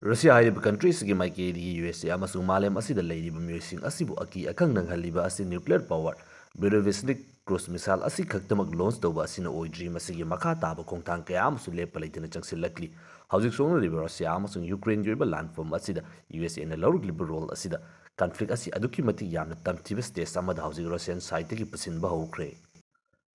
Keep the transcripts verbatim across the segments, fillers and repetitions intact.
Russia ꯍꯥꯏꯔꯤꯕ country ꯑꯁꯤꯒꯤ ꯃꯥꯏꯀꯩꯗꯒꯤ ꯌꯨ ꯑꯦꯁ ꯑꯦ ꯑꯃꯁꯨꯡ ꯃꯥꯂꯦꯝ ꯑꯁꯤꯗ ꯂꯩꯔꯤꯕ ꯃꯤꯑꯣꯏꯁꯤꯡ ꯑꯁꯤꯕꯨ ꯑꯀꯤ ꯑꯈꯪ ꯅꯪꯍꯜꯂꯤꯕ ꯑꯁꯤ nuclear power Burevestnik cruise missile ꯑꯁꯤ ꯈꯛꯇꯃꯛ launch ꯇꯧꯕ ꯑꯁꯤꯅ ꯑꯣꯏꯗ꯭ꯔꯤ꯫ ꯃꯁꯤꯒꯤ ꯃꯈꯥ ꯇꯥꯕ ꯈꯣꯡꯊꯥꯡ ꯀꯌꯥ ꯑꯃꯁꯨ ꯂꯦꯞꯄ ꯂꯩꯇꯅ ꯆꯪꯁꯤꯜꯂꯛꯂꯤ꯫ ꯍꯧꯖꯤꯛ ꯁꯣꯛꯅꯔꯤꯕ ꯔꯁꯤꯌꯥ ꯑꯃꯁꯨꯡ ꯌꯨꯀ꯭ꯔꯦꯟꯒꯤ ꯑꯣꯏꯕ ꯂꯥꯟꯐꯝ ꯑꯁꯤꯗ ꯌꯨ ꯑꯦꯁ ꯑꯦꯅ ꯂꯧꯔꯛꯂꯤꯕ role ꯑꯁꯤꯗ conflict ꯑꯁꯤ ꯑꯗꯨꯛꯀꯤ ꯃꯇꯤꯛ ꯌꯥꯝꯅ ꯇꯝꯊꯤꯕ stage ꯑꯃꯗ ꯍꯧꯖꯤꯛ Russian sideꯇꯒꯤ ꯄꯨꯁꯤꯟꯕ ꯍꯧꯈ꯭ꯔꯦ꯫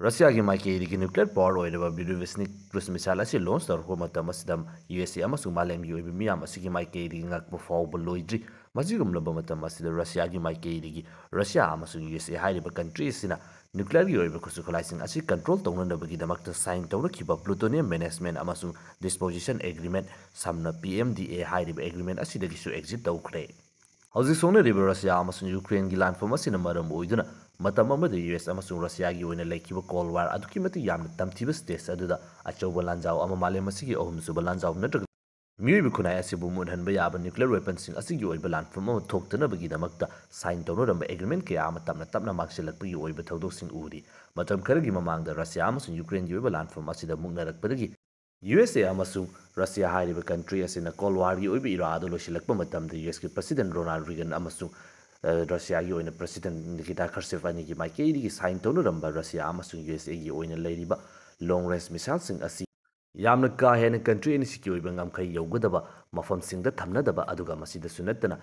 ꯔꯁꯤꯌꯥꯒꯤ ꯃꯥꯏꯀꯩꯗꯒꯤ nuclear power ꯑꯣꯏꯔꯕ Burevestnik cruise missile ꯑꯁꯤ launch ꯇꯧꯔꯛꯄ ꯃꯇꯝ ꯑꯁꯤꯗ ꯌꯨ ꯑꯦꯁ ꯑꯦ ꯑꯃꯁꯨꯡ ꯃꯥꯂꯦꯝꯒꯤ ꯑꯣꯏꯕ ꯃꯤꯌꯥꯝ ꯑꯁꯤꯒꯤ ꯃꯥꯏꯀꯩꯗꯒꯤ ꯉꯛꯄ ꯐꯥꯎꯕ ꯂꯣꯏꯗ꯭ꯔꯤ꯫ ꯃꯁꯤꯒꯨꯝꯂꯕ ꯃꯇꯝ ꯑꯁꯤꯗ ꯔꯁꯤꯌꯥꯒꯤ ꯃꯥꯏꯀꯩꯗꯒꯤ ꯔꯁꯤꯌꯥ ꯑꯃꯁꯨꯡ ꯌꯨ ꯑꯦꯁ ꯑꯦ ꯍꯥꯏꯔꯤꯕ country ꯑꯁꯤꯅ nuclearꯒꯤ ꯑꯣꯏꯕ ꯈꯨꯠꯁꯨ ꯈꯨꯠꯂꯥꯏꯁꯤꯡ ꯑꯁꯤ control ꯇꯧꯅꯅꯕꯒꯤꯗꯃꯛꯇ sign ꯇꯧꯔꯛꯈꯤꯕ plutonium management ꯑꯃꯁꯨꯡ disposition agreement, ꯁꯝꯅ P M D A ꯍꯥꯏꯔꯤꯕ agreement ꯑꯁꯤꯗꯒꯤꯁꯨ exit ꯇꯧꯈ꯭ꯔꯦ꯫ ꯍꯧꯖꯤꯛ ꯁꯣꯛꯅꯔꯤꯕ ꯔꯁꯤꯌꯥ ꯑꯃꯁꯨꯡ ꯌꯨꯀ꯭ꯔꯦꯟꯒꯤ ꯂꯥꯟꯐꯝ ꯑꯁꯤꯅ ꯃꯔꯝ ꯑꯣꯏꯗꯨꯅ ꯃꯇꯝ ꯑꯃꯗ ꯌꯨ ꯑꯦꯁ ꯑꯃꯁꯨꯡ ꯔꯁꯤꯌꯥꯒꯤ ꯑꯣꯏꯅ ꯂꯩꯈꯤꯕ Cold War ꯑꯗꯨꯛꯀꯤ ꯃꯇꯤꯛ ꯌꯥꯝꯅ ꯇꯝꯊꯤꯕ stage ꯑꯗꯨꯗ ꯑꯆꯧꯕ ꯂꯥꯟꯖꯥꯎ ꯑꯃ, ꯃꯥꯂꯦꯝ ꯑꯁꯤꯒꯤ ꯑꯍꯨꯝꯁꯨꯕ ꯂꯥꯟꯖꯥꯎ ꯅꯠꯇ꯭ꯔꯒ ꯃꯤꯑꯣꯏꯕ ꯈꯨꯟꯅꯥꯏ ꯑꯁꯤꯕꯨ ꯃꯨꯠꯍꯟꯕ ꯌꯥꯕ nuclear weaponꯁꯤꯡ ꯑꯁꯤꯒꯤ ꯑꯣꯏꯕ ꯂꯥꯟꯐꯝ ꯑꯃ ꯊꯣꯛꯇꯅꯕꯒꯤꯗꯃꯛꯇ sign ꯇꯧꯅꯔꯝꯕ agreement ꯀꯌꯥ ꯑꯃ ꯇꯞꯅ ꯇꯞꯅ ꯃꯥꯡꯁꯤꯜꯂꯛꯄꯒꯤ ꯑꯣꯏꯕ ꯊꯧꯗꯣꯛꯁꯤꯡ ꯎꯔꯤ꯫ ꯃꯇꯝ ꯈꯔꯒꯤ ꯃꯃꯥꯡꯗ ꯔꯁꯤꯌꯥ ꯑꯃꯁꯨꯡ ꯌꯨꯀ꯭ꯔꯦꯟꯒꯤ ꯑꯣꯏꯕ ꯂꯥꯟꯐꯝ ꯑꯁꯤꯗ ꯃꯨꯛꯅꯔꯛꯄꯗꯒꯤ ꯌꯨ ꯑꯦꯁ ꯑꯦ ꯑꯃꯁꯨꯡ ꯔꯁꯤꯌꯥ ꯍꯥꯏꯔꯤꯕ country ꯑꯁꯤꯅ Cold Warꯒꯤ ꯑꯣꯏꯕ era ꯑꯗꯨ ꯂꯣꯏꯁꯤꯜꯂꯛꯄ ꯃꯇꯝꯗ ꯌꯨ ꯑꯦꯁꯀꯤ President Ronald Reagan ꯑꯃꯁꯨꯡ, ꯑ, ꯔꯁꯤꯌꯥꯒꯤ ꯑꯣꯏꯅ President Nikita Khrushchev ꯑꯅꯤꯒꯤ ꯃꯥꯏꯀꯩꯗꯒꯤ sign ꯇꯧꯅꯔꯝꯕ ꯔꯁꯤꯌꯥ ꯑꯃꯁꯨꯡ ꯌꯨ ꯑꯦꯁ ꯑꯦꯒꯤ ꯑꯣꯏꯅ ꯂꯩꯔꯤꯕ long range missileꯁꯤꯡ ꯑꯁꯤ ꯌꯥꯝꯅ ꯀꯥ ꯍꯦꯟꯅ country ꯑꯅꯤꯁꯤꯒꯤ ꯑꯣꯏꯕ ꯉꯝꯈꯩ ꯌꯧꯒꯗꯕ ꯃꯐꯝꯁꯤꯡꯗ ꯊꯝꯅꯗꯕ, ꯑꯗꯨꯒ ꯃꯁꯤꯗꯁꯨ ꯅꯠꯇꯅ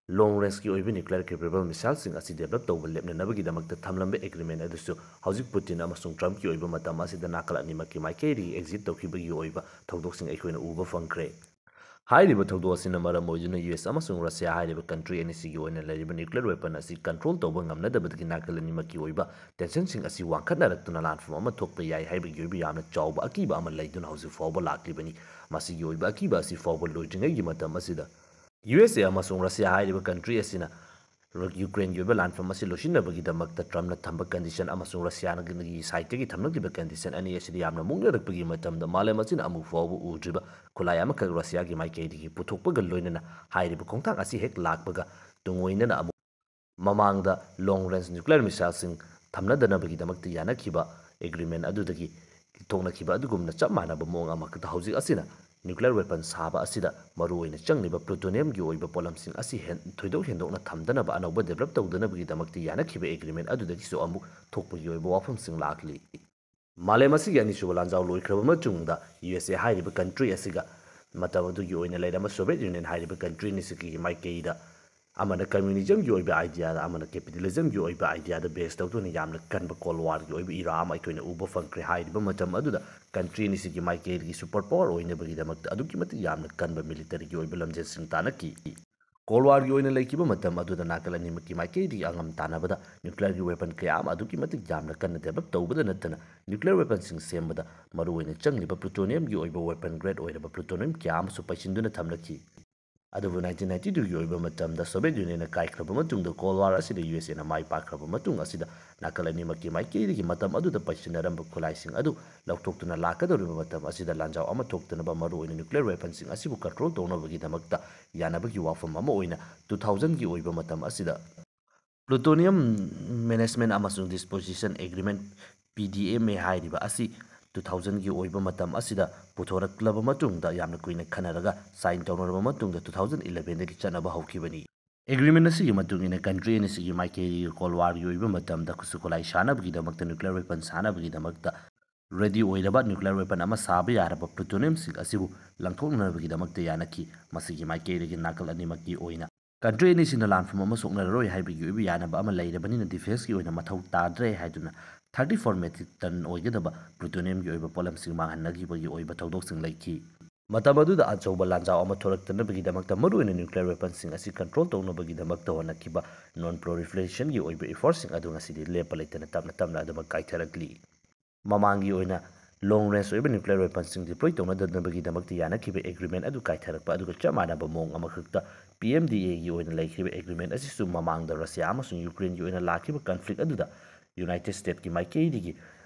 long rangeꯀꯤ ꯑꯣꯏꯕ nuclear capable missileꯁꯤꯡ ꯑꯁꯤ develop ꯇꯧꯕ ꯂꯦꯞꯅꯅꯕꯒꯤꯗꯃꯛꯇ ꯊꯝꯂꯝꯕ agreement ꯑꯗꯨꯁꯨ ꯍꯧꯖꯤꯛ Putin ꯑꯃꯁꯨꯡ Trumpꯀꯤ ꯑꯣꯏꯕ ꯃꯇꯝ ꯑꯁꯤꯗ ꯅꯥꯀꯜ ꯑꯅꯤꯃꯛꯀꯤ ꯃꯥꯏꯀꯩꯗꯒꯤ exit ꯇꯧꯈꯤꯕꯒꯤ ꯑꯣꯏꯕ ꯊꯧꯗꯣꯛꯁꯤꯡ ꯑꯩꯈꯣꯏꯅ ꯎꯕ ꯐꯪꯈ꯭ꯔꯦ꯫ ꯍꯥꯏꯔꯤꯕ ꯊꯧꯗꯣꯛ ꯑꯁꯤꯅ ꯃꯔꯝ ꯑꯣꯏꯗꯨꯅ ꯌꯨ ꯑꯦꯁ ꯑꯃꯁꯨꯡ ꯔꯁꯤꯌꯥ ꯍꯥꯏꯔꯤꯕ country ꯑꯅꯤꯁꯤꯒꯤ ꯑꯣꯏꯅ ꯂꯩꯔꯤꯕ nuclear weapon ꯑꯁꯤ control ꯇꯧꯕ ꯉꯝꯅꯗꯕꯗꯒꯤ ꯅꯥꯀꯜ ꯑꯅꯤꯃꯛꯀꯤ ꯑꯣꯏꯕ tensionꯁꯤꯡ ꯑꯁꯤ ꯋꯥꯡꯈꯠꯅꯔꯛꯇꯨꯅ ꯂꯥꯟꯐꯝ ꯑꯃ ꯊꯣꯛꯄ ꯌꯥꯏ ꯍꯥꯏꯕꯒꯤ ꯑꯣꯏꯕ ꯌꯥꯝꯅ ꯆꯥꯎꯕ ꯑꯀꯤꯕ ꯑꯃ ꯂꯩꯗꯨꯅ ꯍꯧꯖꯤꯛ ꯐꯥꯎꯕ ꯂꯥꯛꯂꯤꯕꯅꯤ꯫ ꯃꯁꯤꯒꯤ ꯑꯣꯏꯕ ꯑꯀꯤꯕ ꯑꯁꯤ ꯐꯥꯎꯕ ꯂꯣꯏꯗ꯭ꯔꯤꯉꯩꯒꯤ ꯃꯇꯝ ꯑꯁꯤꯗ ꯌꯨ ꯑꯦꯁ ꯑꯦ ꯑꯃꯁꯨꯡ ꯔꯁꯤꯌꯥ ꯍꯥꯏꯔꯤꯕ country ꯑꯁꯤꯅ ꯌꯨꯀ꯭ꯔꯦꯟꯒꯤ ꯑꯣꯏꯕ ꯂꯥꯟꯐꯝ ꯑꯁꯤ ꯂꯣꯏꯁꯤꯟꯅꯕꯒꯤꯗꯃꯛꯇ Trumpꯅ ꯊꯝꯕ condition ꯑꯃꯁꯨꯡ ꯔꯁꯤꯌꯥꯒꯤ sideꯇꯒꯤ ꯊꯝꯂꯛꯂꯤꯕ condition ꯑꯅꯤ ꯑꯁꯤꯗ ꯌꯥꯝꯅ ꯃꯨꯛꯅꯔꯛꯄꯒꯤ ꯃꯇꯝꯗ ꯃꯥꯂꯦꯝ ꯑꯁꯤꯅ ꯑꯃꯨꯛ ꯐꯥꯎꯕ ꯎꯗ꯭ꯔꯤꯕ ꯈꯨꯠꯂꯥꯏ ꯑꯃꯈꯛ ꯔꯁꯤꯌꯥꯒꯤ ꯃꯥꯏꯀꯩꯗꯒꯤ ꯄꯨꯊꯣꯛꯄꯒ ꯂꯣꯏꯅꯅ ꯍꯥꯏꯔꯤꯕ ꯈꯣꯡꯊꯥꯡ ꯑꯁꯤ ꯍꯦꯛ ꯂꯥꯛꯄꯒ ꯇꯨꯡꯑꯣꯏꯅꯅ ꯑꯃꯨꯛ ꯃꯃꯥꯡꯗ long range nuclear missileꯁꯤꯡ ꯊꯝꯅꯗꯅꯕꯒꯤꯗꯃꯛꯇ ꯌꯥꯅꯈꯤꯕ agreement ꯑꯗꯨꯗꯒꯤ ꯊꯣꯛꯅꯈꯤꯕ ꯑꯗꯨꯒꯨꯝꯅ ꯆꯞ ꯃꯥꯟꯅꯕ ꯃꯑꯣꯡ ꯑꯃꯈꯛꯇ ꯍꯧꯖꯤꯛ ꯑꯁꯤꯅ nuclear weapon ꯁꯥꯕ ꯑꯁꯤꯗ ꯃꯔꯨꯑꯣꯏꯅ ꯆꯪꯂꯤꯕ plutoniumꯒꯤ ꯑꯣꯏꯕ ꯄꯣꯠꯂꯝꯁꯤꯡ ꯑꯁꯤ ꯍꯦꯟ-, ꯊꯣꯏꯗꯣꯛ ꯍꯦꯟꯗꯣꯛꯅ ꯊꯝꯗꯅꯕ ꯑꯅꯧꯕ develop ꯇꯧꯗꯅꯕꯒꯤꯗꯃꯛꯇ ꯌꯥꯅꯈꯤꯕ agreement ꯑꯗꯨꯗꯒꯤꯁꯨ ꯑꯃꯨꯛ ꯊꯣꯛꯄꯒꯤ ꯑꯣꯏꯕ ꯋꯥꯐꯝꯁꯤꯡ ꯂꯥꯛꯂꯤ꯫ ꯃꯥꯂꯦꯝ ꯑꯁꯤꯒꯤ ꯑꯅꯤꯁꯨꯕ ꯂꯥꯟꯖꯥꯎ ꯂꯣꯏꯈ꯭ꯔꯕ ꯃꯇꯨꯡꯗ, ꯌꯨ ꯑꯦꯁ ꯑꯦ ꯍꯥꯏꯔꯤꯕ country ꯑꯁꯤꯒ ꯃꯇꯝ ꯑꯗꯨꯒꯤ ꯑꯣꯏꯅ ꯂꯩꯔꯝꯕ Soviet Union ꯍꯥꯏꯔꯤꯕ country ꯑꯅꯤꯁꯤꯒꯤ ꯃꯥꯏꯀꯩꯗ ꯑꯃꯅ communismꯒꯤ ꯑꯣꯏꯕ ideaꯗ, ꯑꯃꯅ capitalismꯒꯤ ꯑꯣꯏꯕ ideaꯗ base ꯇꯧꯗꯨꯅ ꯌꯥꯝꯅ ꯀꯟꯕ Cold Warꯒꯤ ꯑꯣꯏꯕ era ꯑꯃ ꯑꯩꯈꯣꯏꯅ ꯎꯕ ꯐꯪꯈ꯭ꯔꯦ꯫ ꯍꯥꯏꯔꯤꯕ ꯃꯇꯝ ꯑꯗꯨꯗ country ꯑꯅꯤꯁꯤꯒꯤ ꯃꯥꯏꯀꯩꯗꯒꯤ super power ꯑꯣꯏꯅꯕꯒꯤꯗꯃꯛꯇ ꯑꯗꯨꯛꯀꯤ ꯃꯇꯤꯛ ꯌꯥꯝꯅ ꯀꯟꯕ militaryꯒꯤ ꯑꯣꯏꯕ ꯂꯝꯖꯦꯜꯁꯤꯡ ꯇꯥꯟꯅꯈꯤ꯫ Cold Warꯒꯤ ꯑꯣꯏꯅ ꯂꯩꯈꯤꯕ ꯃꯇꯝ ꯑꯗꯨꯗ ꯅꯥꯀꯜ ꯑꯅꯤꯃꯛꯀꯤ ꯃꯥꯏꯀꯩꯗꯒꯤ ꯑꯉꯝ ꯇꯥꯟꯅꯕꯗ nuclearꯒꯤ weapon ꯀꯌꯥ ꯑꯃ ꯑꯗꯨꯛꯀꯤ ꯃꯇꯤꯛ ꯌꯥꯝꯅ ꯀꯟꯅ develop ꯇꯧꯕꯗ ꯅꯠꯇꯅ, nuclear weaponꯁꯤꯡ ꯁꯦꯝꯕꯗ ꯃꯔꯨꯑꯣꯏꯅ ꯆꯪꯂꯤꯕ plutoniumꯒꯤ ꯑꯣꯏꯕ weapon grade ꯑꯣꯏꯔꯕ plutonium ꯀꯌꯥ ꯑꯃꯁꯨ ꯄꯩꯁꯤꯟꯗꯨꯅ ꯊꯝꯂꯛꯈꯤ꯫ ꯑꯗꯨꯕꯨ nineteen ninety twoꯒꯤ ꯑꯣꯏꯕ ꯃꯇꯝꯗ Soviet Unionꯅ ꯀꯥꯏꯈ꯭ꯔꯕ ꯃꯇꯨꯡꯗ, Cold War ꯑꯁꯤꯗ ꯌꯨ ꯑꯦꯁ ꯑꯦꯅ ꯃꯥꯏ ꯄꯥꯛꯈ꯭ꯔꯕ ꯃꯇꯨꯡ ꯑꯁꯤꯗ, ꯅꯥꯀꯜ ꯑꯅꯤꯃꯛꯀꯤ ꯃꯥꯏꯀꯩꯗꯒꯤ ꯃꯇꯝ ꯑꯗꯨꯗ ꯄꯩꯁꯤꯟꯅꯔꯝꯕ ꯈꯨꯠꯂꯥꯏꯁꯤꯡ ꯑꯗꯨ ꯂꯧꯊꯣꯛꯇꯨꯅ ꯂꯥꯛꯀꯗꯧꯔꯤꯕ ꯃꯇꯝ ꯑꯁꯤꯗ ꯂꯥꯟꯖꯥꯎ ꯑꯃ ꯊꯣꯛꯇꯅꯕ ꯃꯔꯨꯑꯣꯏꯅ nuclear weaponꯁꯤꯡ ꯑꯁꯤꯕꯨ control ꯇꯧꯅꯕꯒꯤꯗꯃꯛꯇ ꯌꯥꯅꯕꯒꯤ ꯋꯥꯐꯝ ꯑꯃ ꯑꯣꯏꯅ two thousandꯒꯤ ꯑꯣꯏꯕ ꯃꯇꯝ ꯑꯁꯤꯗ Plutonium Management ꯑꯃꯁꯨꯡ Disposition Agreement, P D M A, ꯍꯥꯏꯔꯤꯕ ꯑꯁꯤ two thousandꯒꯤ ꯑꯣꯏꯕ ꯃꯇꯝ ꯑꯁꯤꯗ ꯄꯨꯊꯣꯔꯛꯂꯕ ꯃꯇꯨꯡꯗ, ꯌꯥꯝꯅ ꯀꯨꯏꯅ ꯈꯟꯅꯔꯒ sign ꯇꯧꯅꯔꯕ ꯃꯇꯨꯡꯗ, two thousand elevenꯗꯒꯤ ꯆꯠꯅꯕ ꯍꯧꯈꯤꯕꯅꯤ꯫ Agreement ꯑꯁꯤꯒꯤ ꯃꯇꯨꯡ ꯏꯟꯅ, country ꯑꯅꯤꯁꯤꯒꯤ ꯃꯥꯏꯀꯩꯒꯤ Cold Warꯒꯤ ꯑꯣꯏꯕ ꯃꯇꯝꯗ ꯈꯨꯠꯁꯨ ꯈꯨꯠꯂꯥꯏ ꯁꯥꯅꯕꯒꯤꯗꯃꯛꯇ, nuclear weapon ꯁꯥꯅꯕꯒꯤꯗꯃꯛꯇ ready ꯑꯣꯏꯔꯕ nuclear weapon ꯑꯃ ꯁꯥꯕ ꯌꯥꯔꯕ plutoniumꯁꯤꯡ ꯑꯁꯤꯕꯨ ꯂꯪꯊꯣꯛꯅꯅꯕꯒꯤꯗꯃꯛꯇ ꯌꯥꯅꯈꯤ꯫ ꯃꯁꯤꯒꯤ ꯃꯥꯏꯀꯩꯗꯒꯤ ꯅꯥꯀꯜ ꯑꯅꯤꯃꯛꯀꯤ ꯑꯣꯏꯅ country ꯑꯅꯤꯁꯤꯅ ꯂꯥꯟꯐꯝ ꯑꯃ ꯁꯣꯛꯅꯔꯔꯣꯏ ꯍꯥꯏꯕꯒꯤ ꯑꯣꯏꯕ ꯌꯥꯅꯕ ꯑꯃ ꯂꯩꯔꯕꯅꯤꯅ, defenceꯀꯤ ꯑꯣꯏꯅ ꯃꯊꯧ ꯇꯥꯗ꯭ꯔꯦ ꯍꯥꯏꯗꯨꯅ thirty four metric ton ꯑꯣꯏꯒꯗꯕ plutoniumꯒꯤ ꯑꯣꯏꯕ ꯄꯣꯠꯂꯝꯁꯤꯡ ꯃꯥꯡꯍꯟꯅꯈꯤꯕꯒꯤ ꯑꯣꯏꯕ ꯊꯧꯗꯣꯛꯁꯤꯡ ꯂꯩꯈꯤ꯫ ꯃꯇꯝ ꯑꯗꯨꯗ ꯑꯆꯧꯕ ꯂꯥꯟꯖꯥꯎ ꯑꯃ ꯊꯣꯛꯂꯛꯇꯅꯕꯒꯤꯗꯃꯛꯇ, ꯃꯔꯨꯑꯣꯏꯅ nuclear weaponꯁꯤꯡ ꯑꯁꯤ control ꯇꯧꯅꯕꯒꯤꯗꯃꯛꯇ ꯍꯣꯠꯅꯈꯤꯕ non proliferationꯒꯤ ꯑꯣꯏꯕ effortꯁꯤꯡ ꯑꯗꯨ ꯉꯁꯤꯗꯤ ꯂꯦꯞꯄ ꯂꯩꯇꯅ ꯇꯞꯅ ꯇꯞꯅ ꯑꯗꯨꯃꯛ ꯀꯥꯏꯊꯔꯛꯂꯤ꯫ ꯃꯃꯥꯡꯒꯤ ꯑꯣꯏꯅ long range ꯑꯣꯏꯕ nuclear weaponꯁꯤꯡ deploy ꯇꯧꯅꯗꯅꯕꯒꯤꯗꯃꯛꯇ ꯌꯥꯅꯈꯤꯕ agreement ꯑꯗꯨ ꯀꯥꯏꯊꯔꯛꯄ ꯑꯗꯨꯒ ꯆꯞ ꯃꯥꯟꯅꯕ ꯃꯑꯣꯡ ꯑꯃꯈꯛꯇ P M D Aꯒꯤ ꯑꯣꯏꯅ ꯂꯩꯈꯤꯕ agreement ꯑꯁꯤꯁꯨ ꯃꯃꯥꯡꯗ Russia ꯑꯃꯁꯨꯡ Ukraineꯒꯤ ꯑꯣꯏꯅ ꯂꯥꯛꯈꯤꯕ conflict ꯑꯗꯨꯗ United Statesꯀꯤ ꯃꯥꯏꯀꯩꯗꯒꯤ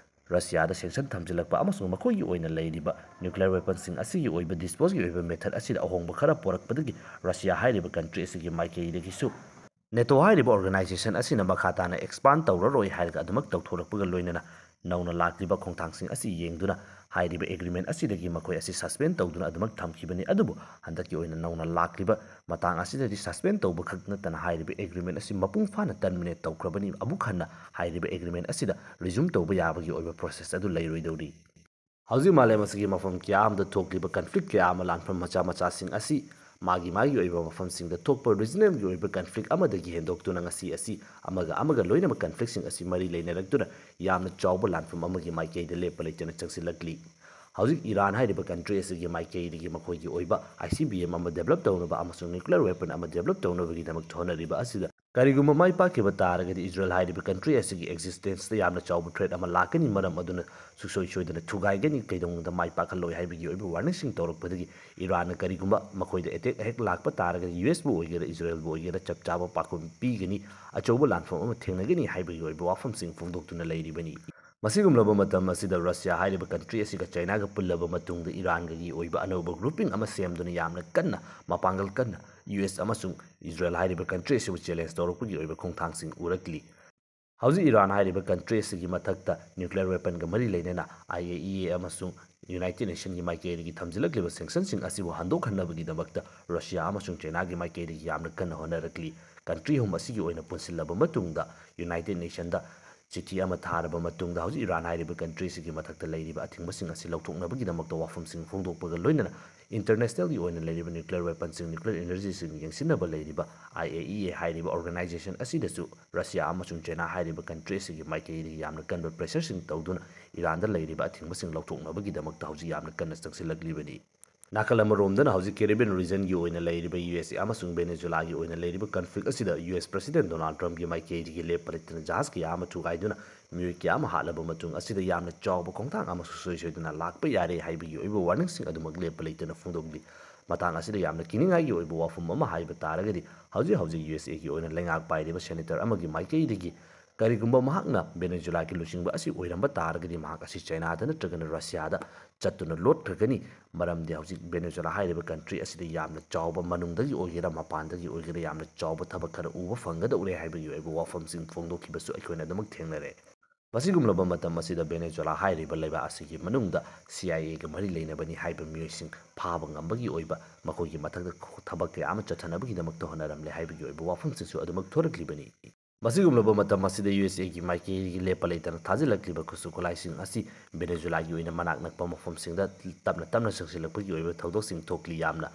Russiaꯗ sanction ꯊꯝꯖꯤꯜꯂꯛꯄ ꯑꯃꯁꯨꯡ ꯃꯈꯣꯏꯒꯤ ꯑꯣꯏꯅ ꯂꯩꯔꯤꯕ nuclear weaponꯁꯤꯡ ꯑꯁꯤꯒꯤ ꯑꯣꯏꯕ disposeꯒꯤ ꯑꯣꯏꯕ method ꯑꯁꯤꯗ ꯑꯍꯣꯡꯕ ꯈꯔ ꯄꯨꯔꯛꯄꯗꯒꯤ Russia ꯍꯥꯏꯔꯤꯕ country ꯑꯁꯤꯒꯤ ꯃꯥꯏꯀꯩꯗꯒꯤꯁꯨ NATO ꯍꯥꯏꯔꯤꯕ organization ꯑꯁꯤꯅ ꯃꯈꯥ ꯇꯥꯅ expand ꯇꯧꯔꯔꯣꯏ ꯍꯥꯏꯔꯒ ꯑꯗꯨꯃꯛ ꯇꯧꯊꯣꯔꯛꯄꯒ ꯂꯣꯏꯅꯅ ꯅꯧꯅ ꯂꯥꯛꯂꯤꯕ ꯈꯣꯡꯊꯥꯡꯁꯤꯡ ꯑꯁꯤ ꯌꯦꯡꯗꯨꯅ ꯍꯥꯏꯔꯤꯕ ꯑꯦꯒ꯭ꯔꯤꯃꯦꯟ ꯑꯁꯤꯗꯒꯤ ꯃꯈꯣꯏ ꯑꯁꯤ ꯁꯁꯄꯦꯟ ꯇꯧꯗꯨꯅ ꯑꯗꯨꯃꯛ ꯊꯝꯈꯤꯕꯅꯤ꯫ ꯑꯗꯨꯕꯨ ꯍꯟꯗꯛꯀꯤ ꯑꯣꯏꯅ ꯅꯧꯅ ꯂꯥꯛꯂꯤꯕ ꯃꯇꯥꯡ ꯑꯁꯤꯗꯗꯤ ꯁꯁꯄꯦꯟ ꯇꯧꯕ ꯈꯛ ꯅꯠꯇꯅ ꯍꯥꯏꯔꯤꯕ ꯑꯦꯒ꯭ꯔꯤꯃꯦꯟ ꯑꯁꯤ ꯃꯄꯨꯡ ꯐꯥꯅ ꯇꯔꯃꯤꯅꯦꯠ ꯇꯧꯈ꯭ꯔꯕꯅꯤ꯫ ꯑꯃꯨꯛ ꯍꯟꯅ ꯍꯥꯏꯔꯤꯕ ꯑꯦꯒ꯭ꯔꯤꯃꯦꯟ ꯑꯁꯤꯗ ꯔꯤꯖꯨꯝ ꯇꯧꯕ ꯌꯥꯕꯒꯤ ꯑꯣꯏꯕ ꯄ꯭ꯔꯣꯁꯦꯁ ꯑꯗꯨ ꯂꯩꯔꯣꯏꯗꯧꯔꯤ꯫ ꯍꯧꯖꯤꯛ ꯃꯥꯂꯦꯝ ꯑꯁꯤꯒꯤ ꯃꯐꯝ ꯀꯌꯥ ꯑꯃꯗ ꯊꯣꯛꯂꯤꯕ ꯀꯟꯐ꯭ꯂꯤꯛ ꯀꯌꯥ ꯑꯃ ꯂꯥꯟꯐꯝ ꯃꯆꯥ ꯃꯆꯥꯁꯤꯡ ꯑꯁꯤ ꯃꯥꯒꯤ ꯃꯥꯒꯤ ꯑꯣꯏꯕ ꯃꯐꯝꯁꯤꯡꯗ ꯊꯣꯛꯄ ꯔꯤꯖꯅꯦꯜꯒꯤ ꯑꯣꯏꯕ ꯀꯟꯐ꯭ꯂꯤꯛ ꯑꯃꯗꯒꯤ ꯍꯦꯟꯗꯣꯛꯇꯨꯅ ꯉꯁꯤ ꯑꯁꯤ ꯑꯃꯒ ꯑꯃꯒ ꯂꯣꯏꯅꯃꯛ ꯀꯟꯐ꯭ꯂꯤꯛꯁꯤꯡ ꯑꯁꯤ ꯃꯔꯤ ꯂꯩꯅꯔꯛꯇꯨꯅ ꯌꯥꯝꯅ ꯆꯥꯎꯕ ꯂꯥꯟꯐꯝ ꯑꯃꯒꯤ ꯃꯥꯏꯀꯩꯗ ꯂꯦꯞꯄ ꯂꯩꯇꯅ ꯆꯪꯁꯤꯜꯂꯛꯂꯤ꯫ ꯍꯧꯖꯤꯛ ꯏꯔꯥꯟ ꯍꯥꯏꯔꯤꯕ ꯀꯟꯇ꯭ꯔꯤ ꯑꯁꯤꯒꯤ ꯃꯥꯏꯀꯩꯗꯒꯤ ꯃꯈꯣꯏꯒꯤ ꯑꯣꯏꯕ ꯑꯥꯏ ꯁꯤ ꯕꯤ ꯑꯦꯝ ꯑꯃ ꯗꯦꯕꯂꯞ ꯇꯧꯅꯕ ꯑꯃꯁꯨꯡ ꯅ꯭ꯌꯨꯀ꯭ꯂꯤꯌꯔ ꯋꯦꯄꯟ ꯑꯃ ꯗꯦꯕꯂꯞ ꯇꯧꯅꯕꯒꯤꯗꯃꯛ ꯍꯣꯠꯅꯔꯤꯕ ꯑꯁꯤꯗ ꯀꯔꯤꯒꯨꯝꯕ ꯃꯥꯏ ꯄꯥꯛꯈꯤꯕ ꯇꯥꯔꯒꯗꯤ ꯏꯖꯔꯦꯜ ꯍꯥꯏꯔꯤꯕ ꯀꯟꯇ꯭ꯔꯤ ꯑꯁꯤꯒꯤ ꯑꯦꯛꯖꯤꯁꯇꯦꯟꯁꯇ ꯌꯥꯝꯅ ꯆꯥꯎꯕ ꯊ꯭ꯔꯦꯠ ꯑꯃ ꯂꯥꯛꯀꯅꯤ, ꯃꯔꯝ ꯑꯗꯨꯅ ꯁꯨꯡꯁꯣꯏ ꯁꯣꯏꯗꯅ ꯊꯨꯒꯥꯏꯒꯅꯤ, ꯀꯩꯗꯧꯅꯨꯡꯗ ꯃꯥꯏ ꯄꯥꯛꯍꯜꯂꯣꯏ ꯍꯥꯏꯕꯒꯤ ꯑꯣꯏꯕ ꯋꯥꯔꯅꯤꯡꯁꯤꯡ ꯇꯧꯔꯛꯄꯗꯒꯤ ꯏꯔꯥꯟꯅ ꯀꯔꯤꯒꯨꯝꯕ ꯃꯈꯣꯏꯗ ꯑꯦꯇꯦꯛ ꯍꯦꯛ ꯂꯥꯛꯄ ꯇꯥꯔꯒꯗꯤ ꯌꯨ ꯑꯦꯁꯄꯨ ꯑꯣꯏꯒꯦꯔꯥ ꯏꯖꯔꯦꯜꯕꯨ ꯑꯣꯏꯒꯦꯔꯥ ꯆꯞ ꯆꯥꯕ ꯄꯥꯎꯈꯨꯝ ꯄꯤꯒꯅꯤ, ꯑꯆꯧꯕ ꯂꯥꯟꯐꯝ ꯑꯃ ꯊꯦꯡꯅꯒꯅꯤ ꯍꯥꯏꯕꯒꯤ ꯑꯣꯏꯕ ꯋꯥꯐꯝꯁꯤꯡ ꯐꯣꯡꯗꯣꯛꯇꯨꯅ ꯂꯩꯔꯤꯕꯅꯤ꯫ ꯃꯁꯤꯒꯨꯝꯂꯕ ꯃꯇꯝ ꯑꯁꯤꯗ ꯔꯁꯤꯌꯥ ꯍꯥꯏꯔꯤꯕ ꯀꯟꯇ꯭ꯔꯤ ꯑꯁꯤꯒ ꯆꯥꯏꯅꯥꯒ ꯄꯨꯜꯂꯕ ꯃꯇꯨꯡꯗ ꯏꯔꯥꯟꯒꯒꯤ ꯑꯣꯏꯕ ꯑꯅꯧꯕ ꯒ꯭ꯔꯨꯄꯤꯡ ꯑꯃ ꯁꯦꯝꯗꯨꯅ ꯌꯥꯝꯅ ꯀꯟꯅ ꯃꯄꯥꯡꯒꯜ ꯀꯟꯅ ꯌꯨ ꯑꯦꯁ ꯑꯃꯁꯨꯡ ꯏꯖꯔꯦꯜ ꯍꯥꯏꯔꯤꯕ ꯀꯟꯇ꯭ꯔꯤ ꯑꯁꯤꯕꯨ ꯆꯦꯂꯦꯟꯖ ꯇꯧꯔꯛꯄꯒꯤ ꯑꯣꯏꯕ ꯈꯣꯡꯊꯥꯡꯁꯤꯡ ꯎꯔꯛꯂꯤ꯫ ꯍꯧꯖꯤꯛ ꯏꯔꯥꯟ ꯍꯥꯏꯔꯤꯕ ꯀꯟꯇ꯭ꯔꯤ ꯑꯁꯤꯒꯤ ꯃꯊꯛꯇ ꯅ꯭ꯌꯨꯀ꯭ꯂꯤꯌꯔ ꯋꯦꯄꯟꯒ ꯃꯔꯤ ꯂꯩꯅꯅ ꯑꯥꯏ ꯑꯦ ꯏ ꯑꯦ ꯑꯃꯁꯨꯡ ꯌꯨꯅꯥꯏꯇꯦꯗ ꯅꯦꯁꯟꯒꯤ ꯃꯥꯏꯀꯩꯗꯒꯤ ꯊꯝꯖꯤꯜꯂꯛꯂꯤꯕ ꯁꯦꯡꯁꯟꯁꯤꯡ ꯑꯁꯤꯕꯨ ꯍꯟꯗꯣꯛꯍꯟꯅꯕꯒꯤꯗꯃꯛꯇ ꯔꯁꯤꯌꯥ ꯑꯃꯁꯨꯡ ꯆꯥꯏꯅꯥꯒꯤ ꯃꯥꯏꯀꯩꯗꯒꯤ ꯌꯥꯝꯅ ꯀꯟꯅ ꯍꯣꯠꯅꯔꯛꯂꯤ꯫ ꯀꯟꯇ꯭ꯔꯤ ꯑꯍꯨꯝ ꯑꯁꯤꯒꯤ ꯑꯣꯏꯅ ꯄꯨꯟꯁꯤꯜꯂꯕ ꯃꯇꯨꯡꯗ ꯌꯨꯅꯥꯏꯇꯦꯗ ꯅꯦꯁꯟꯗ ꯆꯤꯊꯤ ꯑꯃ ꯊꯥꯔꯕ ꯃꯇꯨꯡꯗ ꯍꯧꯖꯤꯛ ꯏꯔꯥꯟ ꯍꯥꯏꯔꯤꯕ ꯀꯟꯇ꯭ꯔꯤ ꯑꯁꯤꯒꯤ ꯃꯊꯛꯇ ꯂꯩꯔꯤꯕ ꯑꯊꯤꯡꯕꯁꯤꯡ ꯑꯁꯤ ꯂꯧꯊꯣꯛꯅꯕꯒꯤꯗꯃꯛꯇ ꯋꯥꯐꯝꯁꯤꯡ ꯐꯣꯡꯗꯣꯛꯄꯒ ꯂꯣꯏꯅꯅ ꯏꯟꯇꯔꯅꯦꯁꯅꯦꯜꯒꯤ ꯑꯣꯏꯅ ꯂꯩꯔꯤꯕ ꯅ꯭ꯌꯨꯀ꯭ꯂꯤꯌꯔ ꯋꯦꯄꯟꯁꯤꯡ, ꯅ꯭ꯌꯨꯀ꯭ꯂꯤꯌꯔ ꯏꯅꯔꯖꯤꯁꯤꯡ ꯌꯦꯡꯁꯤꯟꯅꯕ ꯂꯩꯔꯤꯕ ꯑꯥꯏ ꯑꯦ ꯏ ꯑꯦ ꯍꯥꯏꯔꯤꯕ ꯑꯣꯔꯒꯅꯥꯏꯖꯦꯁꯟ ꯑꯁꯤꯗꯁꯨ ꯔꯁꯤꯌꯥ ꯑꯃꯁꯨꯡ ꯆꯥꯏꯅꯥ ꯍꯥꯏꯔꯤꯕ ꯀꯟꯇ꯭ꯔꯤ ꯑꯁꯤꯒꯤ ꯃꯥꯏꯀꯩꯗꯒꯤ ꯌꯥꯝꯅ ꯀꯟꯕ ꯄ꯭ꯔꯦꯁꯔꯁꯤꯡ ꯇꯧꯗꯨꯅ ꯏꯔꯥꯟꯗ ꯂꯩꯔꯤꯕ ꯑꯊꯤꯡꯕꯁꯤꯡ ꯂꯧꯊꯣꯛꯅꯕꯒꯤꯗꯃꯛꯇ ꯍꯧꯖꯤꯛ ꯌꯥꯝꯅ ꯀꯟꯅ ꯆꯪꯁꯤꯜꯂꯛꯂꯤꯕꯅꯤ꯫ ꯅꯥꯀꯜ ꯑꯃꯔꯣꯝꯗꯅ ꯍꯧꯖꯤꯛ ꯀꯦꯔꯤꯕꯤꯌꯟ ꯔꯤꯖꯟꯒꯤ ꯑꯣꯏꯅ ꯂꯩꯔꯤꯕ ꯌꯨ ꯑꯦꯁ ꯑꯦ ꯑꯃꯁꯨꯡ ꯚꯦꯅꯦꯖꯨꯂꯥꯒꯤ ꯑꯣꯏꯅ ꯂꯩꯔꯤꯕ ꯀꯟꯐ꯭ꯂꯤꯛ ꯑꯁꯤꯗ ꯌꯨ ꯑꯦꯁ ꯄ꯭ꯔꯁꯤꯗꯦꯟ ꯗꯣꯅꯥꯜꯗ ꯇ꯭ꯔꯝꯞꯀꯤ ꯃꯥꯏꯀꯩꯗꯒꯤ ꯂꯦꯞꯄ ꯂꯩꯇꯅ ꯖꯍꯥꯖ ꯀꯌꯥ ꯑꯃ ꯊꯨꯒꯥꯏꯗꯨꯅ ꯃꯤꯑꯣꯏ ꯀꯌꯥ ꯑꯃ ꯍꯥꯠꯂꯕ ꯃꯇꯨꯡ ꯑꯁꯤꯗ ꯌꯥꯝꯅ ꯆꯥꯎꯕ ꯈꯣꯡꯊꯥꯡ ꯑꯃ ꯁꯨꯡꯁꯣꯏ ꯁꯣꯏꯗꯅ ꯂꯥꯛꯄ ꯌꯥꯔꯦ ꯍꯥꯏꯕꯒꯤ ꯑꯣꯏꯕ ꯋꯥꯔꯅꯤꯡꯁꯤꯡ ꯑꯗꯨꯃꯛ ꯂꯦꯞꯄ ꯂꯩꯇꯅ ꯐꯣꯡꯗꯣꯛꯂꯤ꯫ ꯃꯇꯥꯡ ꯑꯁꯤꯗ ꯌꯥꯝꯅ ꯀꯤꯅꯤꯡꯉꯥꯏꯒꯤ ꯑꯣꯏꯕ ꯋꯥꯐꯝ ꯑꯃ ꯍꯥꯏꯕ ꯇꯥꯔꯒꯗꯤ ꯍꯧꯖꯤꯛ ꯍꯧꯖꯤꯛ ꯌꯨ ꯑꯦꯁ ꯑꯦꯒꯤ ꯑꯣꯏꯅ ꯂꯩꯉꯥꯛ ꯄꯥꯏꯔꯤꯕ ꯁꯦꯅꯦꯇꯔ ꯑꯃꯒꯤ ꯃꯥꯏꯀꯩꯗꯒꯤ ꯀꯔꯤꯒꯨꯝꯕ ꯃꯍꯥꯛꯅ ꯚꯦꯅꯦꯖꯨꯂꯥꯒꯤ ꯂꯨꯆꯤꯡꯕ ꯑꯁꯤ ꯑꯣꯏꯔꯝꯕ ꯇꯥꯔꯒꯗꯤ ꯃꯍꯥꯛ ꯑꯁꯤ ꯆꯥꯏꯅꯥꯗ ꯅꯠꯇ꯭ꯔꯒꯅ ꯔꯁꯤꯌꯥꯗ ꯆꯠꯇꯨꯅ ꯂꯣꯠꯈ꯭ꯔꯒꯅꯤ꯫ ꯃꯔꯝꯗꯤ ꯍꯧꯖꯤꯛ ꯚꯦꯅꯦꯖꯨꯂꯥ ꯍꯥꯏꯔꯤꯕ ꯀꯟꯇ꯭ꯔꯤ ꯑꯁꯤꯗ ꯌꯥꯝꯅ ꯆꯥꯎꯕ, ꯃꯅꯨꯡꯗꯒꯤ ꯑꯣꯏꯒꯦꯔꯥ ꯃꯄꯥꯟꯗꯒꯤ ꯑꯣꯏꯒꯦꯔꯥ ꯌꯥꯝꯅ ꯆꯥꯎꯕ ꯊꯕꯛ ꯈꯔ ꯎꯕ ꯐꯪꯒꯗꯧꯔꯦ ꯍꯥꯏꯕꯒꯤ ꯑꯣꯏꯕ ꯋꯥꯐꯝꯁꯤꯡ ꯐꯣꯡꯗꯣꯛꯈꯤꯕꯁꯨ ꯑꯩꯈꯣꯏꯅ ꯑꯗꯨꯃꯛ ꯊꯦꯡꯅꯔꯦ꯫ ꯃꯁꯤꯒꯨꯝꯂꯕ ꯃꯇꯝ ꯑꯁꯤꯗ ꯚꯦꯅꯦꯖꯨꯋꯦꯂꯥ ꯍꯥꯏꯔꯤꯕ ꯂꯩꯕꯥꯛ ꯑꯁꯤꯒꯤ ꯃꯅꯨꯡꯗ ꯁꯤ ꯑꯥꯏ ꯑꯦꯒ ꯃꯔꯤ ꯂꯩꯅꯕꯅꯤ ꯍꯥꯏꯕ ꯃꯤꯑꯣꯏꯁꯤꯡ ꯐꯥꯕ ꯉꯝꯕꯒꯤ ꯑꯣꯏꯕ, ꯃꯈꯣꯏꯒꯤ ꯃꯊꯛꯇ ꯊꯕꯛ ꯀꯌꯥ ꯑꯃ ꯆꯠꯊꯅꯕꯒꯤꯗꯃꯛꯇ ꯍꯣꯠꯅꯔꯝꯂꯦ ꯍꯥꯏꯕꯒꯤ ꯑꯣꯏꯕ ꯋꯥꯐꯝꯁꯤꯡꯁꯨ ꯑꯗꯨꯃꯛ ꯊꯣꯔꯛꯂꯤꯕꯅꯤ꯫ ꯃꯁꯤꯒꯨꯝꯂꯕ ꯃꯇꯝ ꯑꯁꯤꯗ ꯌꯨ ꯑꯦꯁ ꯑꯦꯒꯤ ꯃꯥꯏꯀꯩꯒꯤ ꯂꯦꯞꯄ ꯂꯩꯇꯅ ꯊꯥꯖꯤꯜꯂꯛꯂꯤꯕ ꯈꯨꯠꯁꯨ ꯈꯨꯠꯂꯥꯏꯁꯤꯡ ꯑꯁꯤ ꯚꯦꯅꯦꯖꯨꯋꯦꯂꯥꯒꯤ ꯑꯣꯏꯅ ꯃꯅꯥꯛ ꯅꯛꯄ ꯃꯐꯝꯁꯤꯡꯗ ꯇꯞꯅ ꯇꯞꯅ ꯆꯪꯁꯤꯜꯂꯛꯄꯒꯤ ꯑꯣꯏꯕ ꯊꯧꯗꯣꯛꯁꯤꯡ ꯊꯣꯛꯂꯤ꯫ ꯌꯥꯝꯅ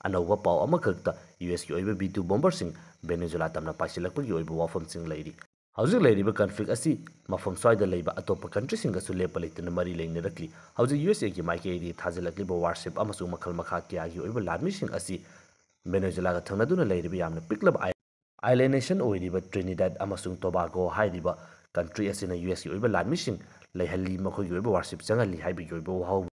ꯑꯅꯧꯕ ꯄꯥꯎ ꯑꯃꯈꯛꯇ, ꯌꯨ ꯑꯦꯁꯀꯤ ꯑꯣꯏꯕ ꯕꯤ ꯇꯨ ꯕꯣꯝꯕꯔꯁꯤꯡ ꯚꯦꯅꯦꯖꯨꯋꯦꯂꯥ ꯇꯝꯅ ꯄꯥꯏꯁꯤꯜꯂꯛꯄꯒꯤ ꯑꯣꯏꯕ ꯋꯥꯐꯝꯁꯤꯡ ꯂꯩꯔꯤ꯫ ꯍꯧꯖꯤꯛ ꯂꯩꯔꯤꯕ ꯀꯟꯐ꯭ꯂꯤꯛ ꯑꯁꯤ ꯃꯐꯝ ꯁ꯭ꯋꯥꯏꯗ ꯂꯩꯕ ꯑꯇꯣꯞꯄ ꯀꯟꯇ꯭ꯔꯤꯁꯤꯡꯒꯁꯨ ꯂꯦꯞꯄ ꯂꯩꯇꯅ ꯃꯔꯤ ꯂꯩꯅꯔꯛꯂꯤ꯫ ꯍꯧꯖꯤꯛ ꯌꯨ ꯑꯦꯁ ꯑꯦꯒꯤ ꯃꯥꯏꯀꯩꯗꯒꯤ ꯊꯥꯖꯤꯜꯂꯛꯂꯤꯕ ꯋꯥꯔꯁꯤꯞ ꯑꯃꯁꯨꯡ ꯃꯈꯜ ꯃꯈꯥ ꯀꯌꯥꯒꯤ ꯑꯣꯏꯕ ꯂꯥꯟꯃꯤꯁꯤꯡ ꯑꯁꯤ ꯚꯦꯅꯦꯖꯨꯋꯦꯂꯥꯒ ꯊꯪꯅꯗꯨꯅ ꯂꯩꯔꯤꯕ ꯌꯥꯝꯅ ꯄꯤꯛꯂꯕ ꯑꯥꯏ-, ꯑꯥꯏꯂꯦꯟ ꯅꯦꯁꯟ ꯑꯣꯏꯔꯤꯕ ꯇ꯭ꯔꯤꯅꯤꯗꯥꯗ ꯑꯃꯁꯨꯡ ꯇꯣꯕꯥꯒꯣ ꯍꯥꯏꯔꯤꯕ ꯀꯟꯇ꯭ꯔꯤ ꯑꯁꯤꯅ ꯌꯨ ꯑꯦꯁꯀꯤ ꯑꯣꯏꯕ ꯂꯥꯟꯃꯤꯁꯤꯡ ꯂꯩꯍꯜꯂꯤ, ꯃꯈꯣꯏꯒꯤ ꯑꯣꯏꯕ ꯋꯥꯔꯁꯤꯞ ꯆꯪꯍꯜꯂꯤ ꯍꯥꯏꯕꯒꯤ ꯑꯣꯏꯕ ꯋꯥꯍꯧ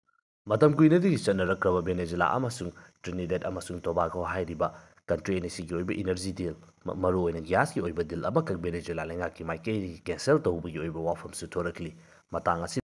ꯃꯇꯝ ꯀꯨꯏꯅꯗꯒꯤ ꯆꯠꯅꯔꯛꯈ꯭ꯔꯕ ꯚꯦꯅꯦꯖꯨꯋꯦꯂꯥ ꯑꯃꯁꯨꯡ ꯇ꯭ꯔꯤꯅꯤꯗꯥꯗ ꯑꯃꯁꯨꯡ ꯇꯣꯕꯥꯒꯣ ꯍꯥꯏꯔꯤꯕ ꯀꯟꯇ꯭ꯔꯤ ꯑꯅꯤꯁꯤꯒꯤ ꯑꯣꯏꯕ ꯏꯅꯔꯖꯤ ꯗꯤꯜ, ꯃ-, ꯃꯔꯨꯑꯣꯏꯅ ꯒ꯭ꯌꯥꯁꯀꯤ ꯑꯣꯏꯕ ꯗꯤꯜ ꯑꯃꯈꯛ ꯚꯦꯅꯦꯖꯨꯋꯦꯂꯥ ꯂꯩꯉꯥꯛꯀꯤ ꯃꯥꯏꯀꯩꯗꯒꯤ ꯀꯦꯟꯁꯦꯜ ꯇꯧꯕꯒꯤ ꯑꯣꯏꯕ ꯋꯥꯐꯝꯁꯨ ꯊꯣꯔꯛꯂꯤ꯫ ꯃꯇꯥꯡ ꯑꯁꯤ